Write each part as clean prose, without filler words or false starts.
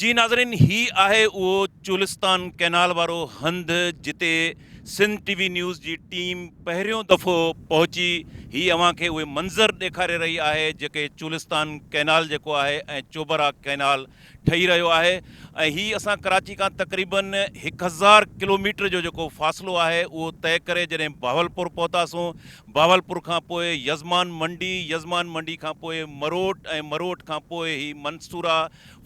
جي ناظرين هي آهي اهو چولستان ڪئنال وارو هنڌ جتي سنڌ ٽي وي نيوز جي ٽيم پهريون دفعو پهچي هي اوهان کي اهي منظر ڏيکاري رهي آهي جيڪي چولستان ڪئنال جيڪو آهي ۽ چوبرا ڪئنال ٺهي رهيو آهي ۽ هي اسان ڪراچي کان تقريبن 1000 ڪلوميٽر جو جيڪو فاصلو آهي اهو طئي ڪري جڏهن بهاولپور پهتاسون بهاولپور کان پوء يزمان منڊي، يزمان منڊي کان پوء مروٽ ۽ مروٽ کان پوء هي منصوره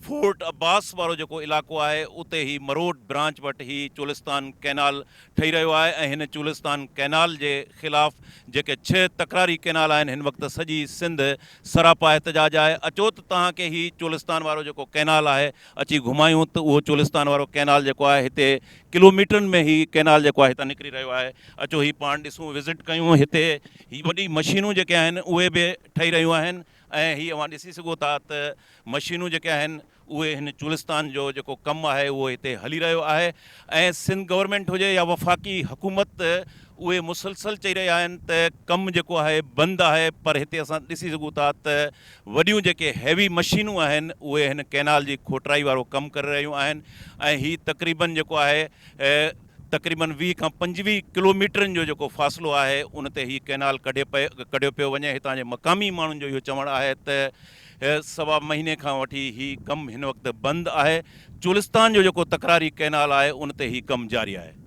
فورٽ عباس وارو جيڪو علائقو آهي اتي هي مروٽ برانچ وٽ هي چولستان ڪئنال ٺهي رهيو آهي ۽ هن چولستان ڪئنال جي خلاف جيڪي ڇهه تڪراري ڪئنال آهن هن وقت سڄي سنڌ سراپا احتجاج آهي اچو ته توهان کي هي چولستان وارو جيڪو ڪئنال آهي اچي گهمايون ته اهو چولستان وارو ڪئنال جيڪو آهي هتي ڪلوميٽرن ۾ هي ڪئنال جيڪو آهي هتان نڪري رهيو آهي اچو هي پاڻ ڏسون وزٽ ڪيون هتي هي وڏي مشينون جيڪي آهن اهي به ٺهي رهيون آهن ۽ هي اوهان ڏسي سگهو ٿا ته مشينون جيڪي آهن اهي هن چولستان جو جيڪو ڪم آهي اهو هتي هلي رهيو آهي ۽ سنڌ گورنمينٽ هجي يا وفاقي حڪومت اهي مسلسل چئي رهيا آهن ته ڪم جيڪو آهي بند آهي پر هتي اسان ڏسي سگهون ٿا ته وڏيون جيڪي هيوي مشينون آهن اهي هن ڪئنال جي کوٽرائي وارو ڪم ڪري رهيون آهن ۽ هي تقريبن جيڪو آهي تقريبن 20 کان 25 ڪلوميٽرن جو جيڪو فاصلو آهي ان تي هي ڪئنال ڪڍي پيو ڪڍيو پيو وڃي هتان جي مقامي ماڻهن جو اهو چوڻ آهي ته سوا مهيني کان وٺي هي ڪم هن وقت بند آهي چولستان جو جيڪو تڪراري ڪئنال آهي ان تي هي ڪم جاري آهي.